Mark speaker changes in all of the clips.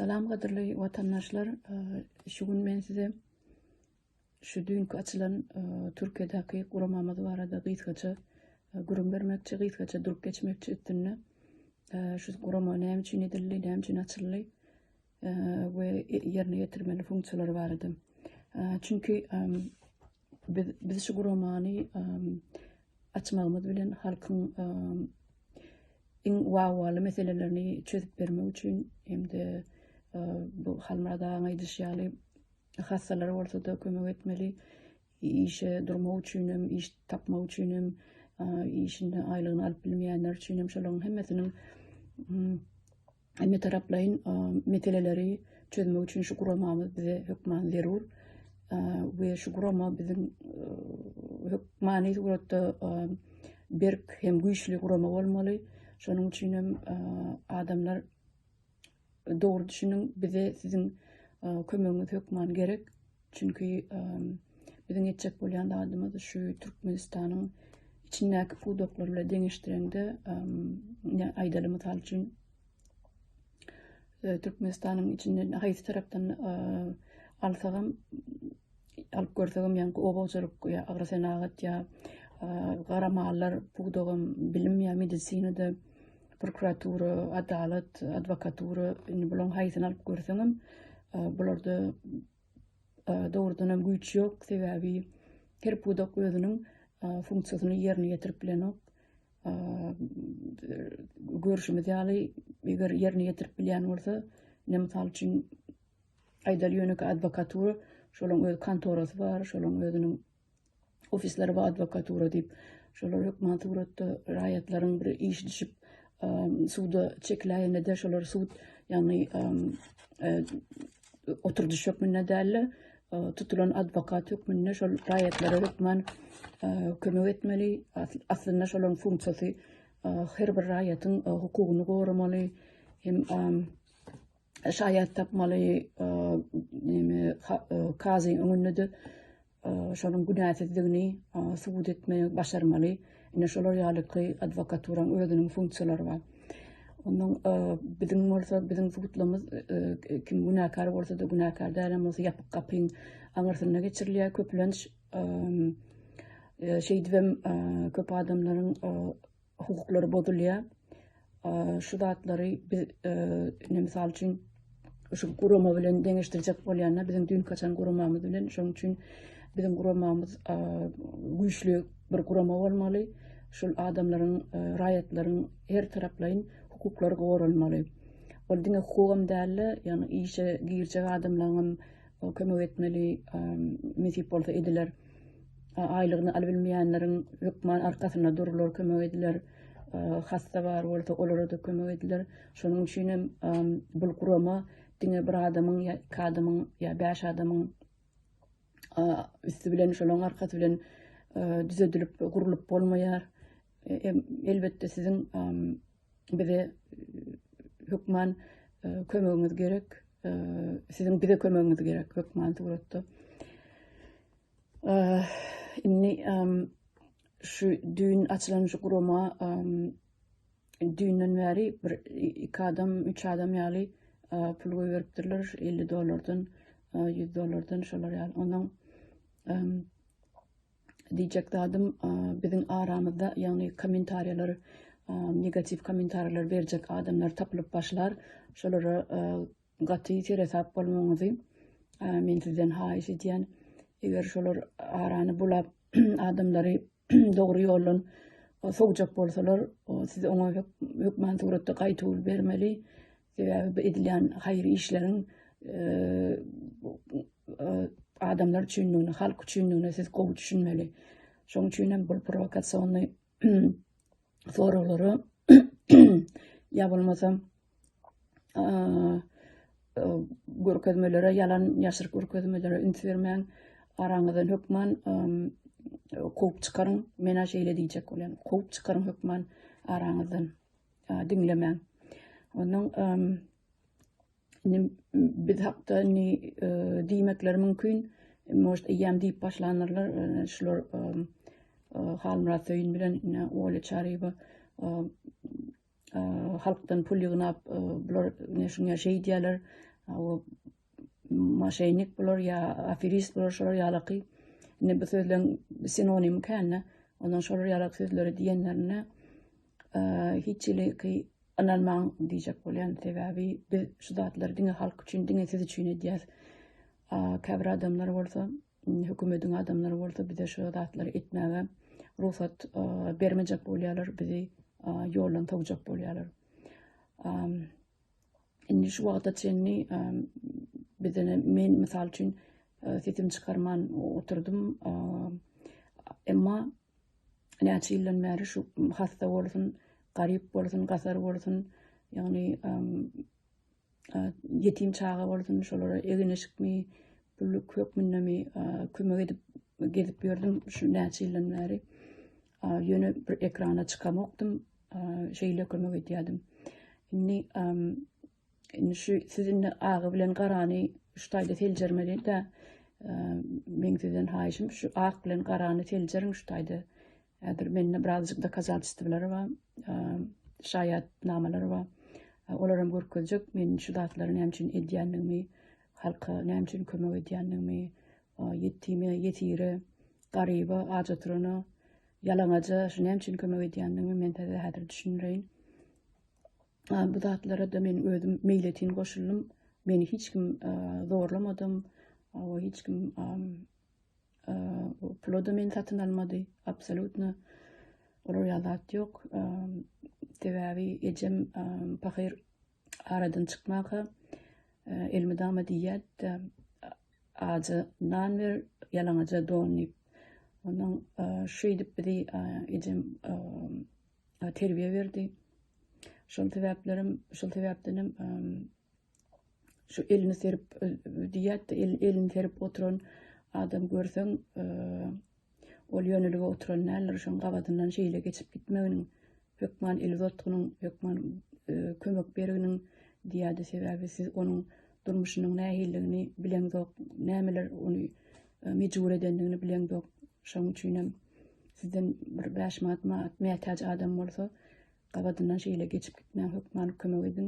Speaker 1: Salam gadyrly watandaşlar, şu gün men size şu düýnki açylan Türkiýedäki guramamyz barada gysgaça gürrüň bermekçi, gysgaça durup geçmekçi üstünde. Şu gurama näme üçin edildi, näme üçin açyldy we ýerine ýetirmeli funksiýalary barada. Çünki biz biz şu guramany açmagymyz bilen halkyň iň wawwaly meselelerini çözüp bermek üçin hem-de bu Halmyrat agaň aýdyşy ýaly hassalar bolsa-da kömek etmeli, işe durmak üçin hem, iş tapmak üçin hem, işinde aýlygyny alyp bilmeýänler üçin hem şolaryň hemmesiniň Hemmetaraplaýyn meseleleri çözmek üçin şu guramamyz bize hökman zerur we şu gurama biziň hökmany suratda berk hem güýçli gurama bolmaly. Şonuň üçin hem adamlar dogry düşüniň, bize siziň kömegiňiz hökman gerek. Çünki biziň etjek bolýan zadymyz şu Türkmenistanyň içindäki pudaklar bilen deňeşdireňde, aýdaly mysal üçin Türkmenistanyň içinde haýsy tarapdan alsagam alyp görsegem ýaňky oba hojalyk ýa agrosenagat ýa gara mallar pudagam bilim ýa medisinada prokuratura adalat adwokatura indi bularyň haýsyny alyp görseňem bularda dogrudanam güýç ýok sebäbi her pudak özüniň funksiýasyny ýerine ýetirip bilenok Görşümiz ýaly, eger ýerine ýetirip bilýän bolsa, ine mysal üçin aýdaly ýönekeý adwokatura, şolaryň öz kontorasy bar, şolaryň özüniň ofisleri bar adwokatura diýip, şolar hökman suratda raýatlaryň bir işi düşüp, suda çekiläýende-de şolar sud, ýagny oturdyş hökmünde däl-de, tutulan adwokat hökmünde şol raýatlara hökman kömek etmeli. Aslynda şolaryň funksiýasy her bir raýatyň hukugyny goramaly, hem şaýat tapmaly, neme kazyň öňünde-de şonuň günäsizligini subut etmegi başarmaly. Ine şolar ýalyky adwokaturaň özüniň funksiýalary bar. Ondan biziň bolsa biziň sudlamyz kim günäkär bolsa-da günäkär dälem bolsa ýapyk gapyň aňyrsynda geçirilýär köplenç. Şeýdibem köp adamlaryň hukuklary bozulýar. Şu zatlary biz ine mysal üçin şu gurama bilen deňeşdirjek bolýanda biziň düýnki açan guramamyz bilen şonuň üçin biziň guramamyz güýçli bir gurama bolmaly. Şul adamlaryň raýatlaryň her taraplaýyn hukuklary goralmaly. Ol diňe hukugam däl-de, ýagny işe girjek adamlaryňam kömek etmeli, nesip bolsa ediler. Aýlygyny alybilmeýänleriň hökman arkasynda durular, kömek ediler. Hassa bar bolsa olara-da kömek ediler. Şonuň üçin hem bu gurama diňe bir adamyň ýa iki adamyň ýa bäş adamyň üsti bilen şolaryň arkasy bilen düzedilip gurlup bolmaýar. Elbetde siziň bize hökman kömegiňiz gerek. Siziň bize kömegiňiz gerek hökman suratda. Indi şu düýn açylan şu gurama düýnden bäri bir iki adam, üç adam ýaly pul goýberipdirler. Şu 50 dollardan, 100 dollardan şolar ýaly. Ondan diýjek zadym biziň aramyzda, ýagny kommentariýalar, negatiw kommentariýalar berjek adamlar tapylyp başlar. Şolara Gaty seresap bolmagyňyzy men sizden haýyş edýän. Eger şolar arany bulap adamlary dogry ýoldan sowjak bolsalar, siz oňa hökman suratda gaýtawul bermeli. Sebäbi bu edilýän haýyr işleriň adamlar üçindigini, halk üçindigine siz gowy düşünmeli. Şonuň üçin hem bu prowokasionnyý soraglara ýa bolmasa görkezmelere, ýalan ýaşyryk görkezmelere üns bermäň. Araňyzdan hökman kowup çykaryň. Men-ä şeýle diýjek bolýan. Kowup çykaryň hökman araňyzdan. Diňlemäň. Ondan indi biz hakda indi diýmekleri mümkin. Может, eýýäm diýip başlandyrlar. Şular Halmyrat Söýün bilen ine Olya Çaryýewa halkdan pul ýygnap, bular ine şuňa şeý diýýärler. O moşennik bular ýa aferist bular şolar ýalaky. Indi bu sözleň sinonimi kände. Ondan şolar ýalak sözleri diýenlerinde hiç hili ynanmaň diýjek bolýan. Sebäbi biz şu zatlary diňe halk üçin, diňe siz üçin edýäs. Käbir adamlar bolsa, hökümetiň adamlary bolsa bize şu zatlary etmäge rugsat bermejek bolýarlar, bizi ýoldan sowjak bolýarlar. Indi şu wagta çenli bizden men mysal üçin sesim çykarman oturdym. Emma näçe ýyldan bäri şu hassa bolsun, garyp bolsun, gasar bolsun, ýagny ýetim çaga bolsun, şolara egin-eşikmi, pulluk hökmündemi kömek edip gezip ýördüm şu näçe ýyldan bäri. Ýöne bir ekrana çykamokdym, şeýle kömek edýärdim. Indi Indi şu siz indi agy bilen garany şu taýda seljermeli-dä. Meň sizden haýyşym şu ak bilen garany seljeriň şu taýda. Häzir mende birazjyk dokazatelstwolar bar, şaýatnamalar bar. Olaram görkezjek men şu zatlary näme üçin edýändigimi, halka näme üçin kömek edýändigimi, ýetime, ýesire, garyba, aç oturana, ýalaňaja şu näme üçin kömek edýändigimi men size häzir düşündireýin. Bu zatlara-da men özüm meýletin goşuldym. Meni hiç kim zorlamadam. Hiç kim pula-da meni satyn almady. Absolýutno. Olar ýaly zat ýok. Sebäbi ejem pahyr aradan çykmaka elmydama diýýärdi-de, aja nan ber, ýalaňaja don diýip. Ondan şeýdip bizi ejem terbiýe berdi. Şol sebäplerim, şol sebäpdenem şu elini serip diýýärdi, elini serip oturan adam görseň, ol ýönelige oturan däldir, şoň gabadyndan şeýle geçip gitmeginiň, hökman el uzatgynyň, hökman kömek berginiň diýýärdi. Sebäbi siz onuň durmuşynyň nähilidigini bileňzok, nämeler ony mejbur edendigini bileňzok. Şonuň üçinem Sizden bir 5 manat manat mätäç adam bolsa, gabadyndan şeýle geçip gitmäň, hökman kömek ediň.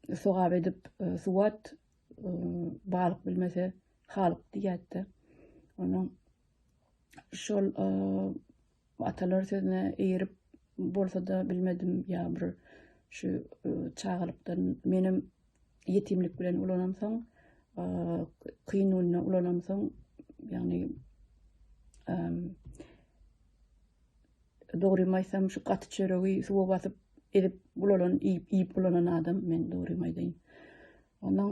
Speaker 1: E, sogap edip e, suwat e, balyk bilmese halyk diýýärdi. Onuň şol atalar sözüne eýerip bolsa-da bilmedim ýa bir şu çagalykdan menem ýetimlik bilen ulanamsoň, kyn günde ulanamsoň, ýagny dogrymy aýtsam şu gaty çöregi suwa basyp ezip ulalan iýip iýip ulalan adam men dogrymy aýdaýyn. Ondan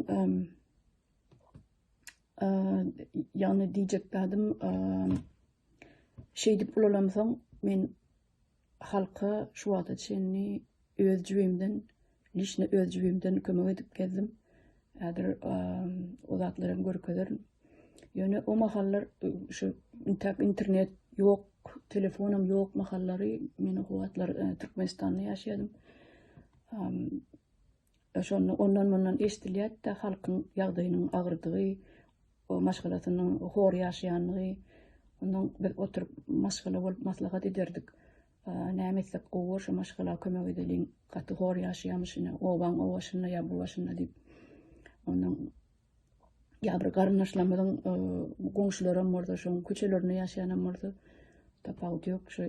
Speaker 1: ýagny diýjek zadym şeýdip ulalamsoň men Halka şu wagta çenli öz jübimden, lişne öz jübimden kömek edip gezdim. Häzir o zatlary hem görkezerin. Ýöne o mahallar şu intäk internet ýok, telefonam ýok mahallary men o wagtlar Türkmenistanda ýaşaýardym. Şonda ondan-mundan eşidilýärdi-de halkyň ýagdaýynyň agyrdygy, maşgalasynyň hor ýaşaýanlygy. Ondan biz oturyp maşgala bolup maslahat ederdik. Näme etsek gowy bor, şu maşgala kömek edeliň, gaty hor ýaşaýarmyş ine, obaň o başynda ýa bu başynda diýip. Ondan ýa bir garyndaşlarymyzyň goňşularam bolsa, şoň köçelerinde ýaşaýanam bolsa, tapawudy ýok. Şu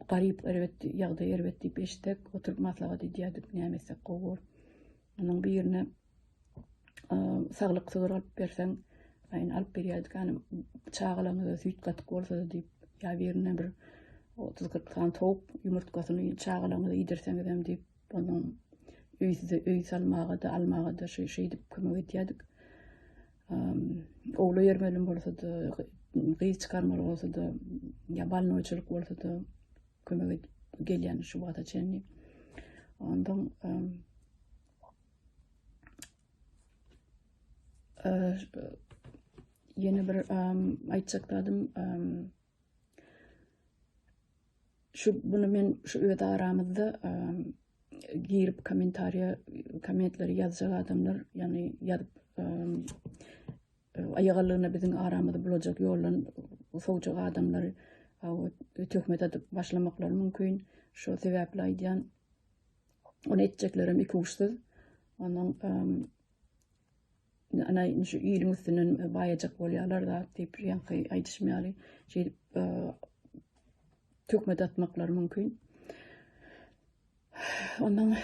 Speaker 1: garyp erbet, ýagdaý erbet diýip eşitsek, oturyp maslahat edýärdik, näme etsek gowy bor. Onuň birine saglyk sygyr alyp berseň, aýny alyp berýärdik, hany çagalaryňyza süýt gatyk bolsa-da diýip, ýa birine bir 30-40 sany towuk ýumurtgasyny çagalaryňyza iýdirseňizem diýip, Ondan öýsüze öý salmaga-da, almaga-da şu şeýdip kömek edýärdik. Ogla ýermeli bolsa-da, gyz çykarmaly bolsa-da, ýa balnoýçylyk bolsa-da kömek edip gelýän şu wagta çenli. Ondan ýene bir aýtjak zadym Şu bunu men şu öz aramyzda girip kommentariýa kommentleri ýazjak adamlar, ýagny ýazyp aýagallygyna biziň aramyzy bulajak ýoldan sowjak adamlar töhmet atyp başlamaklary mümkin. Şo sebäpli aýdýan. Ony etjeklerem ikuçsuz. Ondan ana şu iliň üstünden baýajak bolýarlar zat diýip ýaňky aýdyşym ýaly şeýdip töhmet atmaklary mümkin. Ondan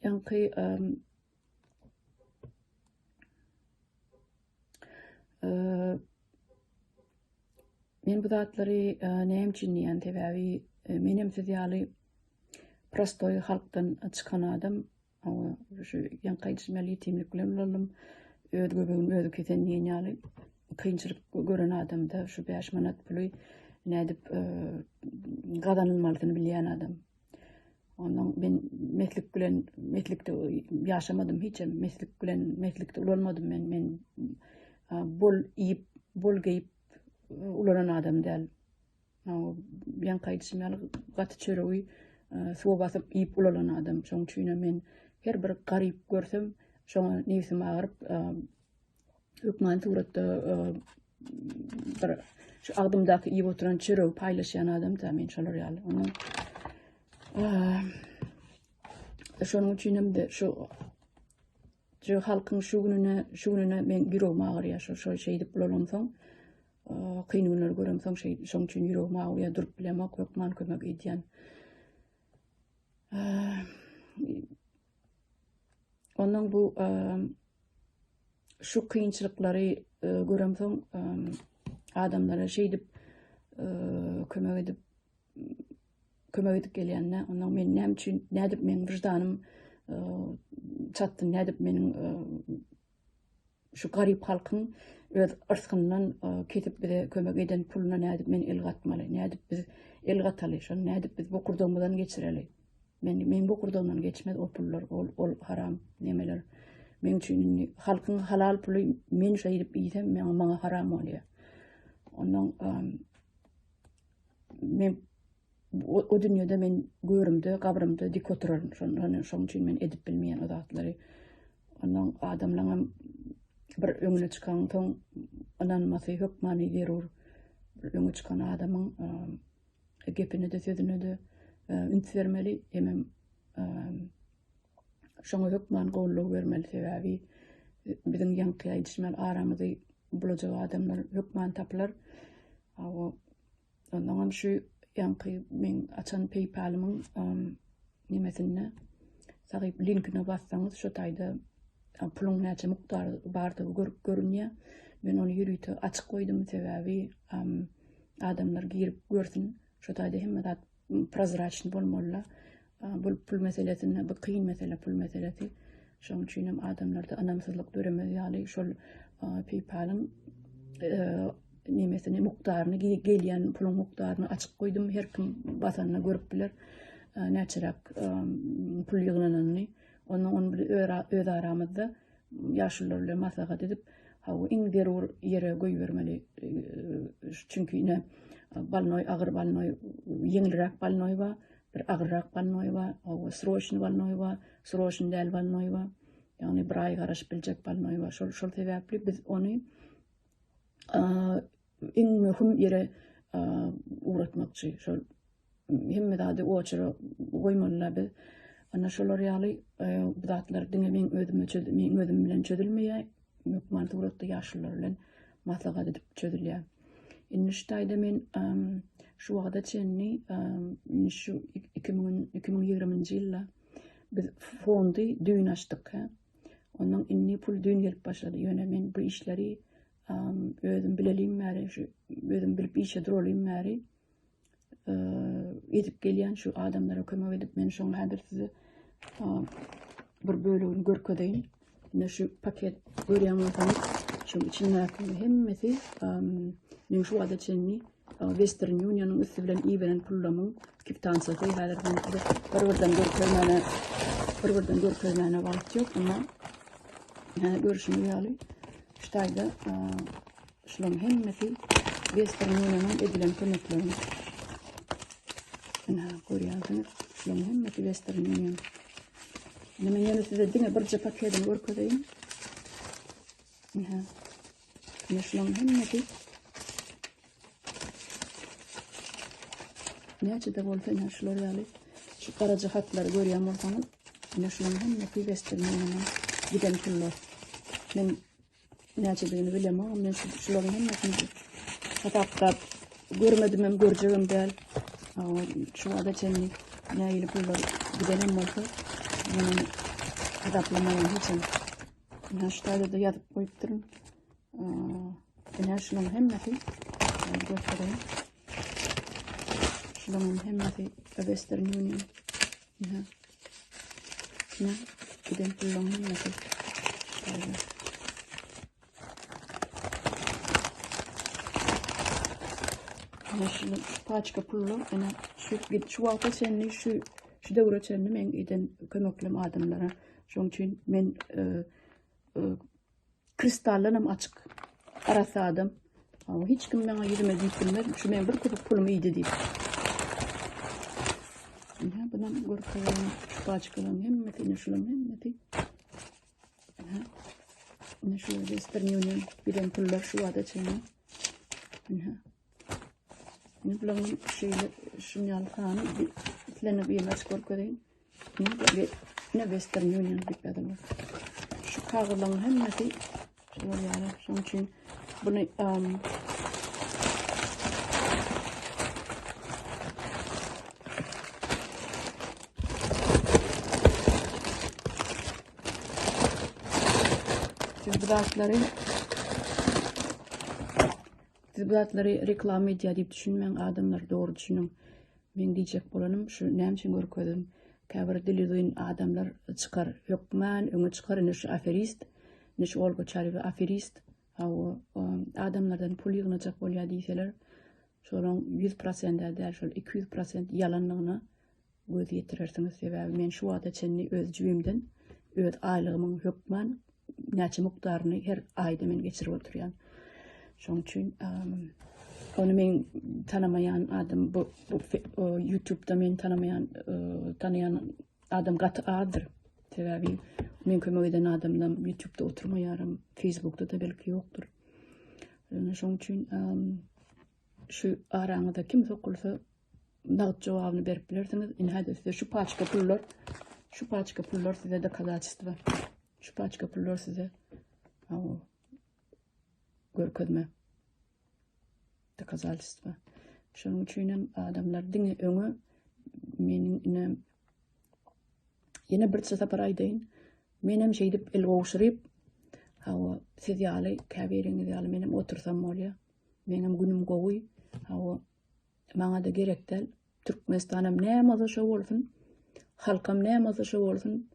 Speaker 1: ýaňky men bu zatlary näme üçin diýýän sebäbi menem siz ýaly prostoý halkdan çykan adam şu ýaňky aýdyşym ýaly ýetimlik bilen ulaldym öz göbegini özi kesen diýen ýaly kynçylyk gören adamda şu 5 manat puly nädip gazanylmalysyny bilýän adam Ondan men meslik bilen meslikde ýaşamadym hiç hem meslik bilen meslikde ulanmadym men men bol iýip bol geýip ulanan adam däl. Ýaňky aýdyşym ýaly gaty çöregi suwa basyp iýip ulalan adam. Şonuň üçin hem men her bir garyp görsem şoňa nebsim agyryp hökman suratda bir şu agzymdaky iýip oturan çöregi paýlaşýan adam da men şolar ýaly. Ondan şonuň üçin hem de şu şu halkyň şu gününe şu gününe men ýüregim agyrýar. Şu şo şeýdip bulalamsoň kyn günler göremsoň şeý şonuň üçin ýüregim agyrýar, durup bilemok, hökman kömek edýän. Ondan bu şu kynçylyklary göremsoň adamlara şeýdip kömek edip kömek edip gelýände ondan men näme üçin nädip meniň wyždanym çatdy nädip meniň şu garyp halkyň öz yrsgyndan kesip bize kömek eden puluna nädip men el gatmaly nädip biz el gataly şony nädip biz bokurdagymyzdan geçireli Men meň bokurdagymdan geçmez o pullar, ol ol haram nemeler. Meň üçin indi halkyň halal puly men şeýdip iýsem maňa maňa haram bolýar. Ondan men o, o dünýede men görümde, gabrymda dik oturaryn. Şondan şoň üçin men edip bilmeýän o zatlary. Ondan adamlaryň bir öňüne çykan soň ynanmasy hökmany zerur. Bir öňe çykan adamyň gepine-de sözüne-de üns bermeli hemem şoňa hökman goldaw bermeli sebäbi biziň ýaňky aýdyşym ýaly aramyzy bulajak adamlar hökman tapylar. Ondan şu ýaňky meň açan PayPal-ymyň nemesinde sahyp linkine bassaňyz şu taýda puluň näçe mukdary bardygy görüp görünýär. Men ony ýörite açyk goýdum sebäbi adamlar girip görsün. Şu taýda hemme zat prozraçny bolmaly. Bu pul meselesinde bu kyn mesele pul meselesi. Şonuň üçin hem adamlarda ynamsyzlyk döremez ýaly şol PayPal-yň nemesini mukdaryny gelýän puluň mukdaryny açyk goýdum. Her kim basanda görüp biler näçeräk pul ýygnananyny. Ondan ony biz öz aramyzda ýaşulular bilen maslahat edip, hawa iň zerur ýere goýbermeli. Çünki ine balnoý, agyr balnoý, ýeňilräk balnoý bar, bir agyrrak balnoý bar, hawa sroçny balnoý bar, sroçny däl balnoý bar. Ýagny bir aý garaşyp biljek balnoý bar. Şol şol sebäpli biz ony iň möhüm ýere ugratmakçy. Şol hemme zady oçura goýmalylar biz. Ana şolar ýaly bu zatlar diňe meň özüme çöz, meň özüm bilen çözülmeýär. Hökman suratda ýaşulular bilen maslahat edip çözülýär. Indi şu taýda men şu wagta çenli indi şu 2000 2020-nji ýylda biz fondy düýn açdyk. Ondan indi pul düýn gelip başlady. Ýöne men bu işleri özüm bilelim bäri, şu özüm bilip işe duralym bäri edip gelýän şu adamlara kömek edip men şoň häzir size bir bölegini görkezeýin. Ine şu paket görýän bolsaňyz, şoň içindäki hemmesi men şu wagta çenli Western Unionyň üsti bilen iberen pullamyň kwitansiýasy. Häzir men size bir-birden görkezmäne bir-birden görkezmäne wagt ýok, emma görüşüňiz ýaly şu taýda Şularyň hemmesi Western Unionyň edilen kömekleri. Ine görýänsiňiz, şularyň hemmesi Western Union. Indi men ýene size diňe birje paketini görkezeýin. Ine. Ine şularyň hemmesi Näçe-de bolsa ine şular ýaly şu garaja hatlary görýän bolsaňyz. Ine şularyň hemmesi Western Union'a giden pullar. Men näçedigini bilemok. Men şularyň hemmesini hasaplap görmedimem, görjegem däl. Şu wagta çenli nähili pullar gidenem bolsa, men ony hasaplamaýan hiçem. Ine şu taýda-da ýazyp goýupdyryn. Ine şularyň hemmesi göstereyim. Şularyň hemmesi Western Union. Ine. Ine giden pullaryň hemmesi. Ine şu paçka pullar, ine şu şu wagta çenli şu şu döwre çenli men eden kömeklem adamlara. Şonuň üçin men e, e, Kristaldanam açyk. Arassa adam. Hiç kim maňa ýüzüme diýip bilmez. Şu meň bir köpük pulumy iýdi diýip. Ine, bunam görkezeyim. Şu paçkalaryň hemmesi, ine şularyň hemmesi. Ine, ine şu Western Union giden pullar şu wada çenli. Ine. Ine bularyň şeýle şuny ýaly sany islendik birini açyp görkezeyim. Ne Western Union diýip ýazylgy. Şu kagyzlaryň hemmesi şular ýaly. Şonuň üçin bunu um, Siz bu zatlary Siz bu zatlary reklama edýär diýip düşünmäň adamlar dogry düşüniň. Meň diýjek bolanym şu näme üçin görkezdim. Käbir dili uzyn adamlar çykar hökman öňe çykar ine şu aferist ine şu Olga Çarywa aferist hawa adamlardan pul ýygnajak bolýar diýseler şolaň 100% däl şol 200% ýalanlygyna göz ýetirersiňiz. Sebäbi men şu wagta çenli öz jübimden öz aýlygymyň hökman näçe mukdaryny her aýda men geçirip oturýan. Şonuň üçin ony men tanamaýan adam bu, bu YouTube'da men tanamaýan tanaýan adam gaty azdyr. Sebäbi men kömek eden adamdan YouTube'da oturmaýarym, Facebook'da da belki ýokdur. Şonuň üçin şu araňyzda kim sokulsa nagt jogabyny berip bilersiňiz. Ine size şu paçka pullar, şu paçka pullar size dokazательство. Şu paçka pullar size aw görkezme. Dokazательство. Şonuň üçin hem adamlar diňe öňe meniň ine ýene bir sapar aýdaýyn. Menem şeýdip el gowşuryp, hawa, siz ýaly, käbiriňiz ýaly menem otursam bolýar. Meňem günüm gowy. Hawa, Maňa-da gerek däl. Türkmenistanam näme bolsa şo bolsun. Halkam näme bolsa şo bolsun.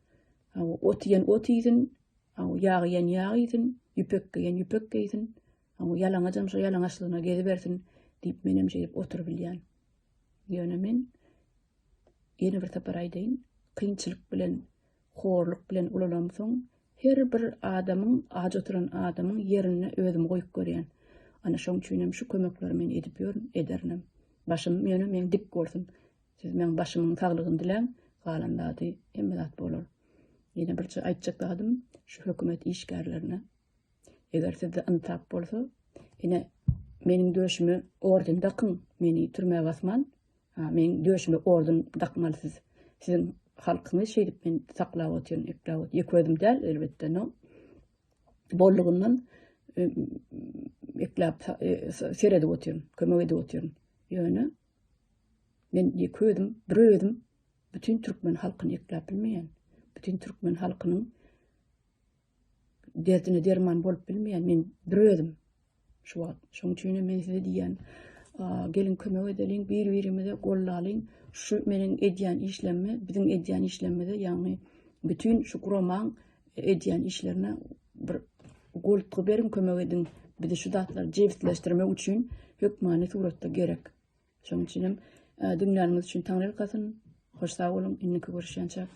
Speaker 1: Hawa, ot iýen ot iýsin. Hawa, ýag iýen ýag iýsin. Ýüpek geýen ýüpek geýsin. Hawa, ýalaňajam şo ýalaňaçlygyna gezibersin diýip menem şeýdip oturybilýän. Ýöne men ýene bir sapar aýdaýyn, kynçylyk bilen Horluk bilen ulalamsoň, her bir adamyň, aç oturan adamyň ýerinde özümi goýup görýän. Ana şoň üçinem şu kömekleri men edip ýörün, ederinem. Başym ýöne meň dik bolsun. Siz meň başymyň saglygyny diläň, galan zady hemme zat bolar. Ýene birje aýtjak zadym, şu hökümet işgärlerine. Eger sizde ynsap bolsa, ine meniň döşüme orden dakyň, meni türmä basman, Ha, meň döşüme orden dakmaly siz. Siziň halkyňyz şeýdip men saklap otyryn, ekläp otyryn. Ýeke özüm däl, elbetde, no. Bollugyndan ekläp e, seredip otyryn, kömek edip otyryn. Ýöne men ýeke özüm, bir özüm bütün türkmen halkyny ekläp bilmeýän. Bütün türkmen halkynyň derdine derman bolup bilmeýän men bir özüm şu wagt. Şonuň üçin hem men size diýýän, geliň kömek edeliň, bir-birimize gollalyň. Şu meniň edýän işlerime, biziň edýän işlerimize, ýagny bütün şu guramaň edýän işlerine bir goltgy beriň, kömek ediň. Bizi şu zatlary jebisleşdirmek üçin hökmany suratda gerek. Şonuň üçin hem diňläniňiz üçin taňryýalkasyn. Hoş sag boluň. Indiki görüşýänçäk.